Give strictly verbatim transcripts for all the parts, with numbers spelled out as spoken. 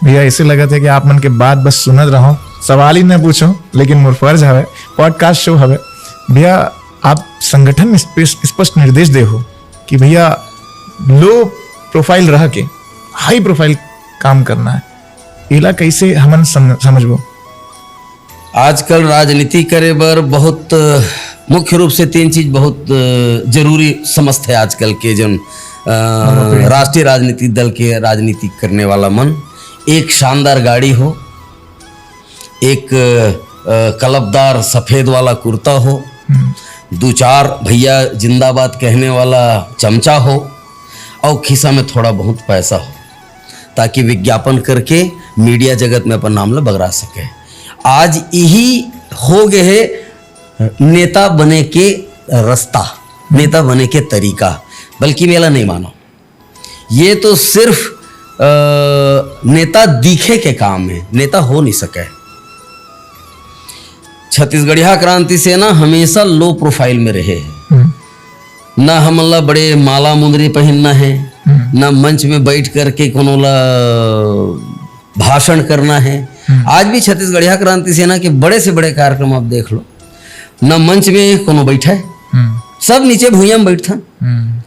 भैया, ऐसे लगत हे कि आप मन के बात बस सुनत रहूं, सवाल ही न पूछो, लेकिन मोर फर्ज हवे, पॉडकास्ट शो हवे। भैया, आप संगठन स्पष्ट, स्पष्ट निर्देश दे हो कि भैया, लो प्रोफाइल रह के हाई प्रोफाइल काम करना है, एला कैसे हमन सम-, समझबो? आजकल राजनीति करे बर बहुत, अ, मुख्य रूप से तीन चीज बहुत, अ, जरूरी समझथे आजकल के जन, अ, हाँ, बिल्कुल। राष्ट्रीय राजनीतिक दल के राजनीति करने वाला मन। एक शानदार गाड़ी हो, एक, अ, कलपदार सफेद वाला कुर्ता हो, हम्म। दू चार भैया जिंदाबाद कहने वाला चमचा हो, और खिस्सा में थोड़ा बहुत पैसा हो, ताकि विज्ञापन करके मीडिया जगत में अपन नाम ला बगरा सके। आज यही हो गए है नेता बने के रास्ता, नेता बने के तरीका, बल्कि मेला नहीं मानो, ये तो सिर्फ, अ, नेता दिखे के काम है, नेता हो नहीं सके। छत्तीसगढ़िया क्रांति सेना हमेशा लो प्रोफाइल में रहे है। हम्म। ना हमन ला बड़े माला मुंदरी पहनना है, हम्म। ना मंच में बैठ करके कोनो ला भाषण करना है। हम्म। आज भी छत्तीसगढ़िया क्रांति सेना के बड़े से बड़े कार्यक्रम आप देख लो, ना मंच में कोनो बैठे, हम्म। सब नीचे भुइयां में बैठथन। हम्म।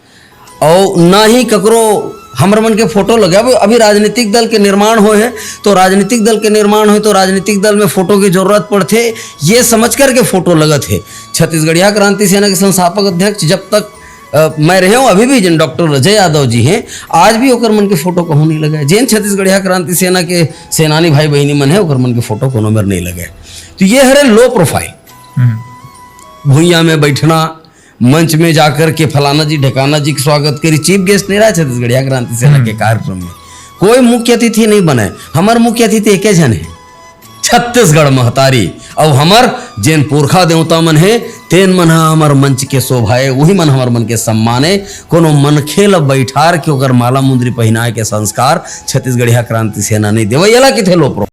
और ना ही ककरो हमर मन के फोटो लगे। अब अभी राजनीतिक दल के निर्माण होए है, तो राजनीतिक दल के निर्माण होए तो राजनीतिक दल में फोटो की जरूरत पड़थे, ये समझ करके फोटो लगत है। छत्तीसगढ़िया क्रांति सेना के संस्थापक अध्यक्ष जब तक, अ, मैं रहे हूँ, अभी भी जिन डॉक्टर अजय यादव जी हैं, आज भी ओकर मन के फोटो कहूँ नहीं लगे। जिन छत्तीसगढ़िया क्रांति सेना के सेनानी भाई बहिनी मन है, ओकर मन के फोटो कोनो मेर नहीं लगे। तो ये हरे लो प्रोफाइल। हम्म। भुइयां में बैठना, मंच में जाकर के फलाना जी ढेकाना जी के स्वागत करी, चीफ गेस्ट नहीं रहा छत्तीसगढ़िया क्रांति सेना के हम्म। कार्यक्रम में, कोई मुख्य अतिथि नहीं बने। हमर मुख्य अतिथि एके झन है, छत्तीसगढ़ महतारी। और हमर जेन पुरखा देवता मन है, तेन मन ह हमर मंच के शोभा है, वही मन हमर मन के सम्मान है। कोनो मनखे ल बैठार के ओकर माला मुंदरी पहिनाए के संस्कार छत्तीसगढ़िया क्रांति सेना नहीं देवय। एला किथे लो प्रो-